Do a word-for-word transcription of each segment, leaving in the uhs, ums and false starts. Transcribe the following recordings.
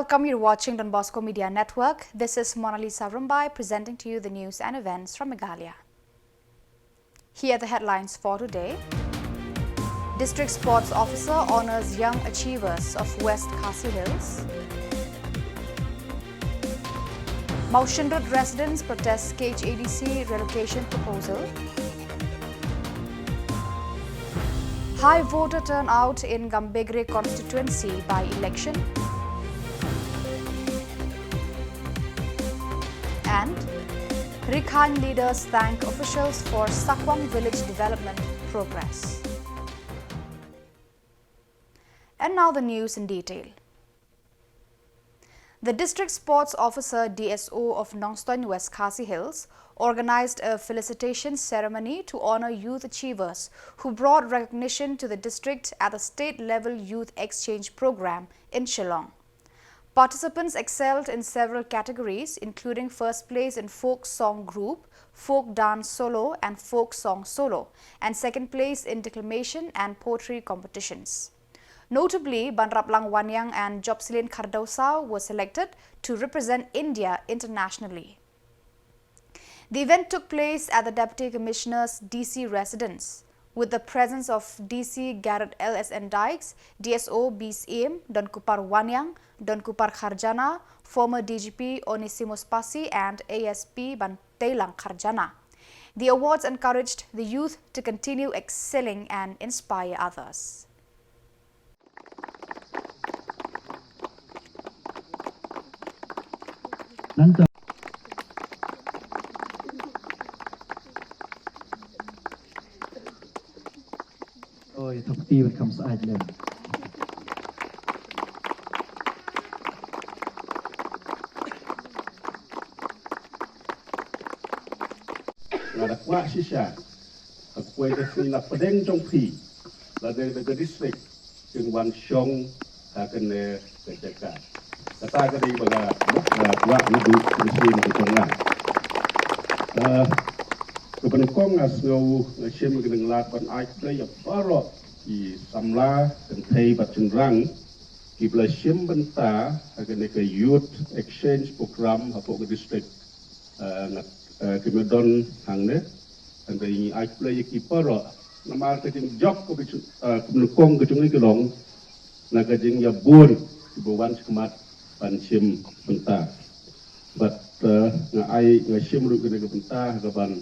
Welcome, you're watching Don Bosco Media Network. This is Monalisa Rumbai presenting to you the news and events from Meghalaya. Here are the headlines for today. District Sports Officer honors young achievers of West Khasi Hills. Mawshynrut residents protest K H A D C relocation proposal. High voter turnout in Gambegre constituency by-election. And Rikhain leaders thank officials for Sakwang village development progress. And now the news in detail. The District Sports Officer, D S O, of Nongstoin, West Khasi Hills, organized a felicitation ceremony to honor youth achievers who brought recognition to the district at the state-level youth exchange program in Shillong. Participants excelled in several categories, including first place in folk song group, folk dance solo, and folk song solo, and second place in declamation and poetry competitions. Notably, Banraplang Wanniang and Jopsilin Khardausau were selected to represent India internationally. The event took place at the Deputy Commissioner's D C residence, with the presence of D C Garrod L S N Dykes, D S O B Syiem, Don Kupar Wanniang, Don Kupar Kharjana, former D G P Onesimus Passy, and A S P Banteilang Kharjana. The awards encouraged the youth to continue excelling and inspire others. Nangta. Oi, thok ti ban kham sait lem. Nga da kwah shisha ha kawei ka sngi na pdeng jong phi, lada ka district kin wan shong ha kane ka jaka. Kata ka dei ba nga, nga kwah naduh mynsiem ka jong nga. Ah, kaba nyngkong nga sngew, nga shim ka nonglad ban ai khublei ïa baroh ki samla, kynthei bad shynrang kiba la shim bynta ha kane ka Youth Exchange Program hapoh ka district. Ah, nga, ah, ki ma don hangne, hynrei ngi ai khublei ïa ki baroh namar ka jingjop kaba ju-, ah, kaba nyngkong ka jong ngi ka long na ka jingïabud kiba wan shakhmat ban shim bynta. Bad, ah, nga ai, nga shim ruh kane ka bynta ha kaban,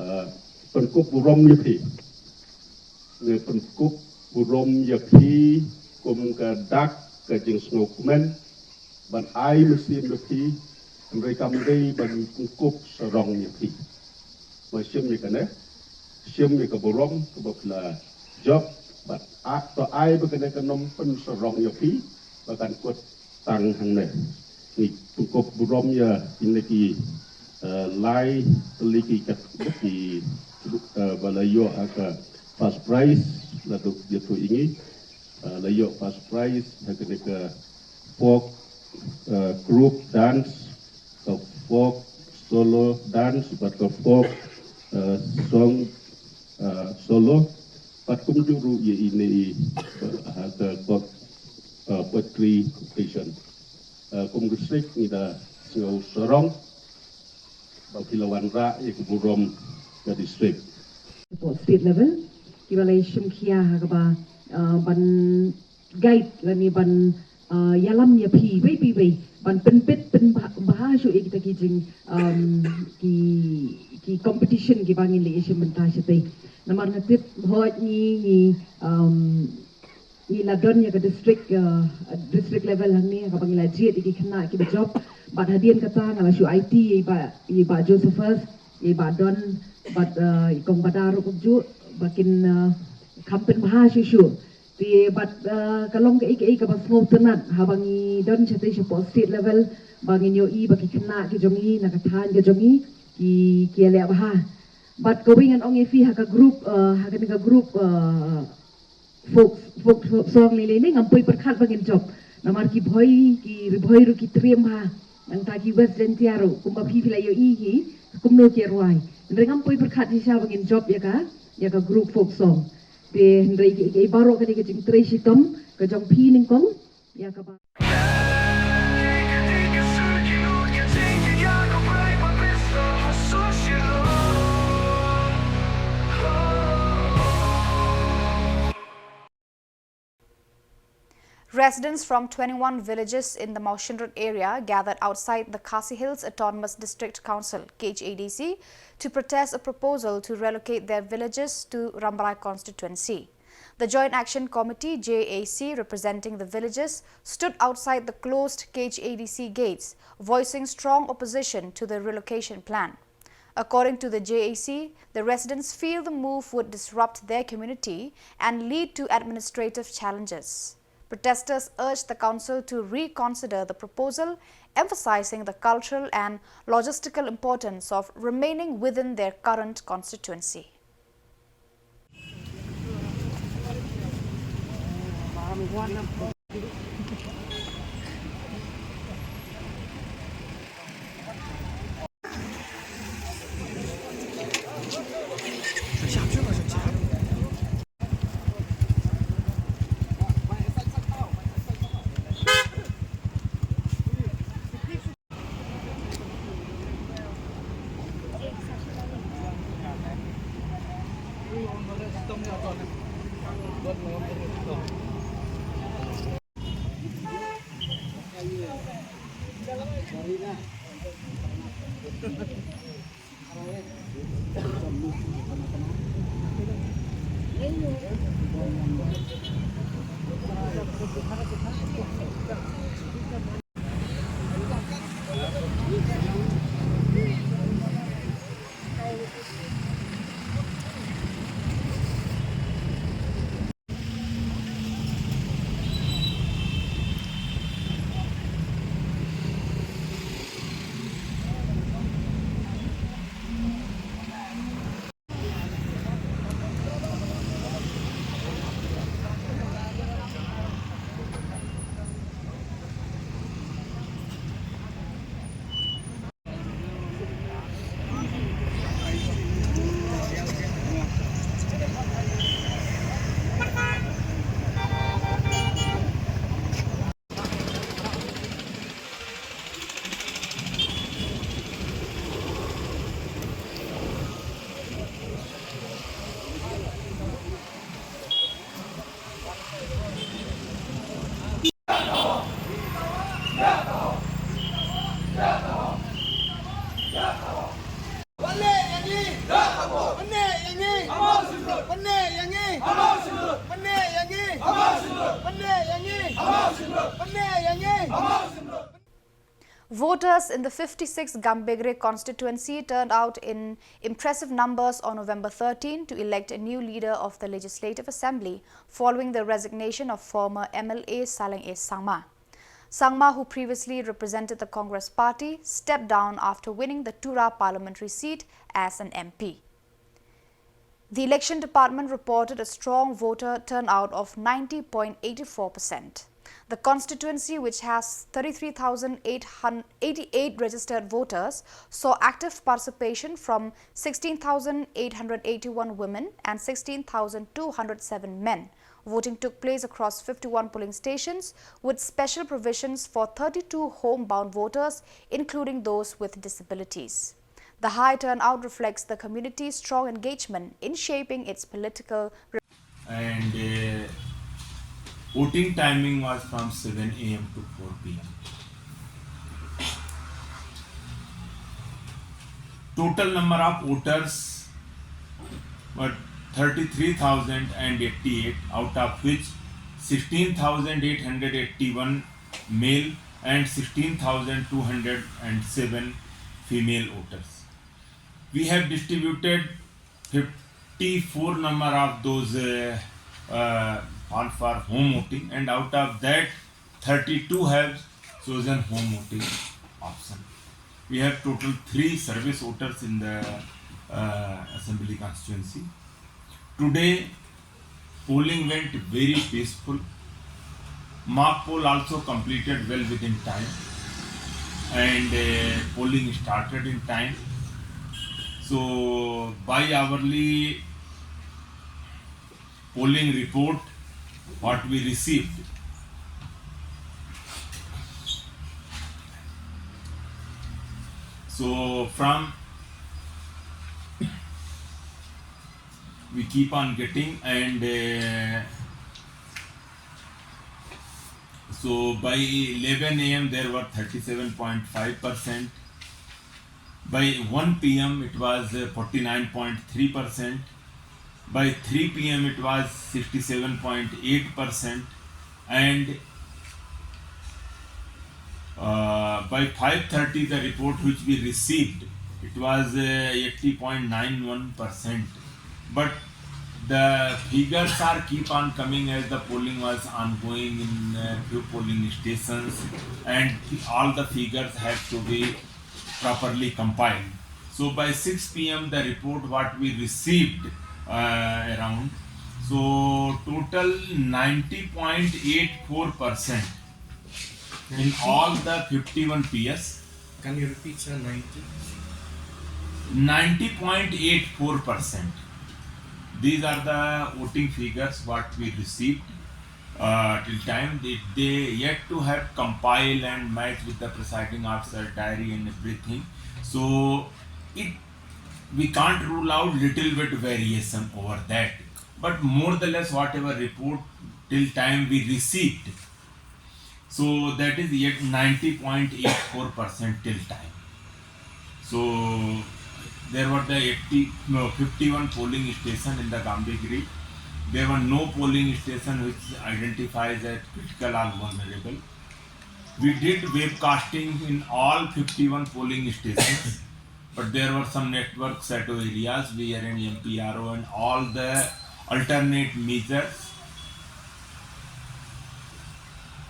ah, pynkup burom ïa phi. Nga pynkup burom ïa phi kum ka dak ka jingsngewkmen ban ai mynsiem ïa phi, hynrei kam dei ban pynkup sarong ïa phi. Ba shim ïa kane, shim ïa ka burom kaba phi la jop, bad a, to ai ba kane kan ym pynsarong ïa phi ba kan kut tang hangne. Ngi pynkup burom ïa kine ki, eh, lai tylli ki kat ki, eh, ba la ïoh ha ka first prize, la duk ïathuh ïa ngi. Ah, la ïoh first prize ha kane ka folk, ah, group dance, ka folk solo dance, bad ka folk, ah, song, ah, solo, bad kumjuh ruh ïa ine i, ah, ha ka folk, ah, poetry competition. Ah, kum ka district ngi da sngew sarong ba phi la wanrah ïa ka burom ka district. Hapoh state level, kiba la ïashim khia ha kaba, ah, ban guide lane ban, ah, ïalam ïa phi, wei pa wei, ban pynbit pynbha, bha shuh ïa kita ki jing, um, ki, ki competition kiba ngin leit ïashim bynta shatei. Namar nga tip hooid ngi, ngi, um, ngi la don ïa ka district, eh, district level hangne, kaba ngi la jied ïa ki khynnah kiba jop. Bad hadien kata nga la shu aiti ïa i Bah, ïa i Bah Josephus, ïa i Bah Don, bad, eh, i Kong Bada ruh kumjuh, ba kin, eh, kham pynbha shuh shuh. Te bad, eh, ka long kaei kaei kaba sngewtynnat, haba ngi don shatei shapoh state level, ba ngin ïohi ba ki khynnah ki jong ngi, na ka thaiñ ka jong ngi, ki, ki ïaleh bha. Bad kawei ngan ong ïa phi ha ka group, eh, ha kane ka group, eh, folk, folk, folk song lei lei ne ngam poi pyrkhat ba ngin jop. Namar ki Bhoi, ki Ri Bhoi ruh ki triem bha. Nangta ki West Jaintia ruh, kumba phi phi la ïohi hi, kumno ki rwai. Hynrei ngam poi pyrkhat shisha ba ngin jop ïa ka, ïa ka group folk song. Te hynrei ki, ki baroh ka dei ka jingtrei shitom ka jong phi nyngkong, ïa kaba. Residents from twenty-one villages in the Mawshynrut area gathered outside the Khasi Hills Autonomous District Council, K H A D C, to protest a proposal to relocate their villages to Rambrai constituency. The Joint Action Committee, J A C, representing the villages, stood outside the closed K H A D C gates, voicing strong opposition to the relocation plan. According to the J A C, the residents feel the move would disrupt their community and lead to administrative challenges. Protesters urged the council to reconsider the proposal, emphasizing the cultural and logistical importance of remaining within their current constituency. Voters in the fifty-six Gambegre constituency turned out in impressive numbers on November thirteen to elect a new leader of the Legislative Assembly following the resignation of former M L A Saleng A Sangma. Sangma, who previously represented the Congress party, stepped down after winning the Tura parliamentary seat as an M P. The election department reported a strong voter turnout of ninety point eight four percent. The constituency, which has thirty-three thousand eight hundred eighty-eight registered voters, saw active participation from sixteen thousand eight hundred eighty-one women and sixteen thousand two hundred seven men. Voting took place across fifty-one polling stations, with special provisions for thirty-two homebound voters, including those with disabilities. The high turnout reflects the community's strong engagement in shaping its political re- And, uh, voting timing was from seven A M to four P M. Total number of voters were thirty-three thousand and eighty-eight, out of which sixteen thousand eight hundred eighty-one male and sixteen thousand two hundred and seven female voters. We have distributed fifty-four number of those, uh, uh, form for home voting, and out of that, thirty-two have chosen home voting option. We have total three service voters in the, uh, assembly constituency. Today, polling went very peaceful. Mock poll also completed well within time, and, uh, polling started in time. So, by hourly polling report, what we received. So, from we keep on getting, and, uh, So by eleven a m there were thirty-seven point five percent. By one p m it was uh, forty-nine point three percent. By three p m it was sixty-seven point eight percent. And uh, by five thirty the report which we received, it was uh, eighty point nine one percent. But the figures are keep on coming as the polling was ongoing in uh, few polling stations, and all the figures have to be properly compiled. So by six p m the report what we received uh, around, so total ninety point eight four percent in all the fifty-one P S. Can you repeat, sir? Ninety? Ninety point eight four percent. These are the voting figures what we received uh, till time. They, they yet to have compile and match with the presiding officer diary and everything. So it, we can't rule out little bit variation over that. But more or less whatever report till time we received, so that is yet ninety point eight four percent till time. So there were the eighty, no, fifty-one polling station in the Gambegre. There were no polling station which identifies as critical or vulnerable. We did webcasting in all fifty-one polling stations, but there were some network shadow areas wherein M P R O and all the alternate measures,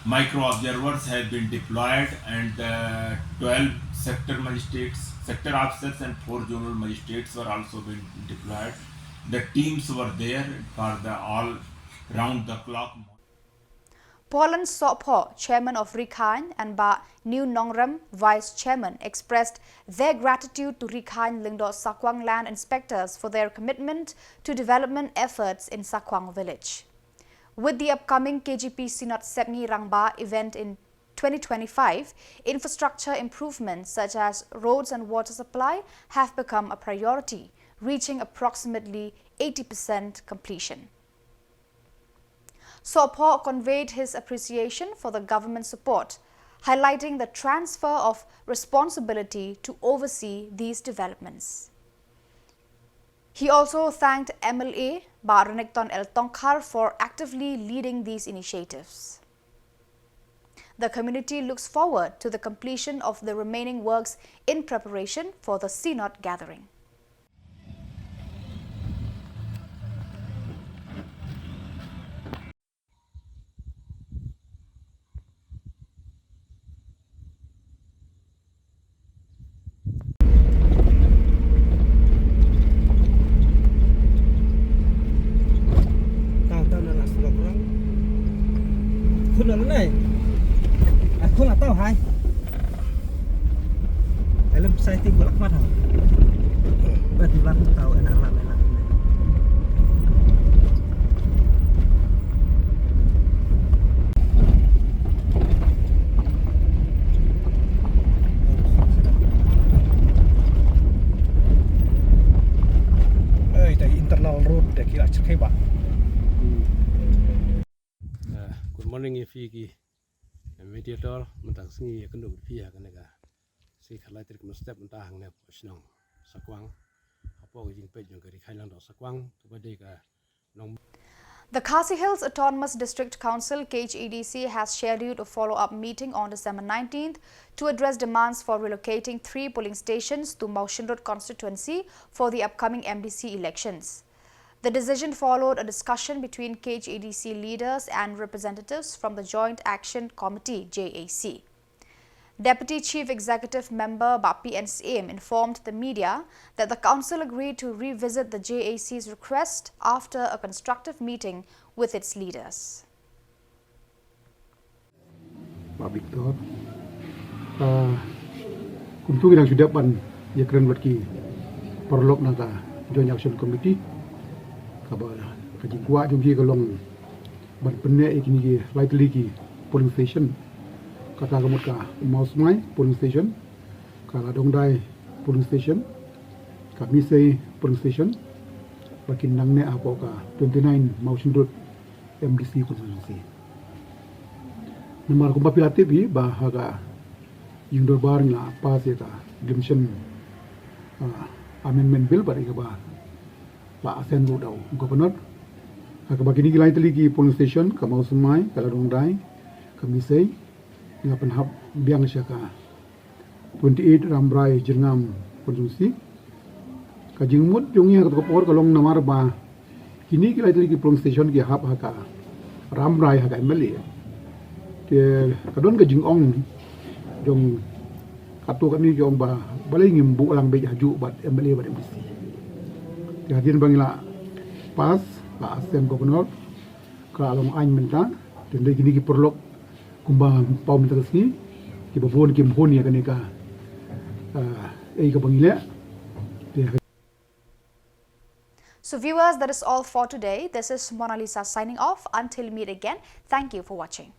micro observers have been deployed, and the twelve sector magistrates, sector officers and four zonal magistrates were also been deployed. The teams were there for the all round the clock. Paul Sohphoh, chairman of Rikhain, and Bah New Nongrem, vice chairman, expressed their gratitude to Rikhain Lyngdoh Sakwang land inspectors for their commitment to development efforts in Sakwang village. With the upcoming K J P Synod Sepngi Rangbah event in twenty twenty-five, infrastructure improvements such as roads and water supply have become a priority, reaching approximately eighty percent completion. Sohphoh conveyed his appreciation for the government support, highlighting the transfer of responsibility to oversee these developments. He also thanked M L A Bah Renikton L Tongkhar for actively leading these initiatives. The community looks forward to the completion of the remaining works in preparation for the Synod gathering. Tau, tau na la slo kurang. Khun na nai. Ai khun la tau hai. Ai lem sai ti bulak mat ha. Ba ti bulak tau ena lam ena. Ei, da internal road da ki la cherkai ba. Eh, good morning ïa phi ki, eh, mediator, mynta ka sngi ïa kynduh phi ïa kane ka. Sngi khatlai tarik mynstep mynta hangne hapoh shnong Sakwang. Hapoh ka jingpeit jong ka Rikhain Lyngdoh Sakwang, kaba dei ka nong The Khasi Hills Autonomous District Council, K H A D C, has scheduled a follow-up meeting on December nineteenth to address demands for relocating three polling stations to Mawshynrut constituency for the upcoming M D C elections. The decision followed a discussion between K H A D C leaders and representatives from the Joint Action Committee, J A C. Deputy Chief Executive Member Bah P N Syiem informed the media that the council agreed to revisit the J A C's request after a constructive meeting with its leaders. Bah Victor. Ah, kumtu ngi dang shu dep ban ïakren bad ki paralok na ka Joint Action Committee. Kaba ka jingkwah jong ki ka long ban pynneh ïa kine ki lai tylli ki polling station. Kata ka mut ka Mawsmai polling station, ka Ladongdai polling station, ka Misei polling station, ba kin nang neh hapoh ka twenty-nine Mawshynrut M D C constituency. Namar kumba phi la tip hi ba ha ka ïing dorbar ngi la pass ïa ka Exemption, ah, Amendment Bill bad ïa kaba la assent ruh da u Governor. Ha kaba kine ki lai tylli ki polling station, ka Mawsynmai, ka Ladrymdai, ka Misei, ngi la pynhap biang sha ka twenty-eight Rambrai Jyrngam constituency. Ka jingmut jong ngi ha kato ka por ka long namar ba kine ki lai tylli ki polling station ki hap ha ka Rambrai ha ka M L A. Te ka don ka jingong jong kato kane ki ong ba balei ngim buh lang beit hajuh bad M L A bad M D C. Te hadien ba ngi la pass, la assent Governor, ka la long aiñ mynta, te hynrei kine ki paralok kumba paw mynta ka sngi, kiba bun kim hun ïa kane ka, ah, ei kaba ngi leh. Te So viewers, that is all for today. This is Mona Lisa signing off. Until meet again, thank you for watching.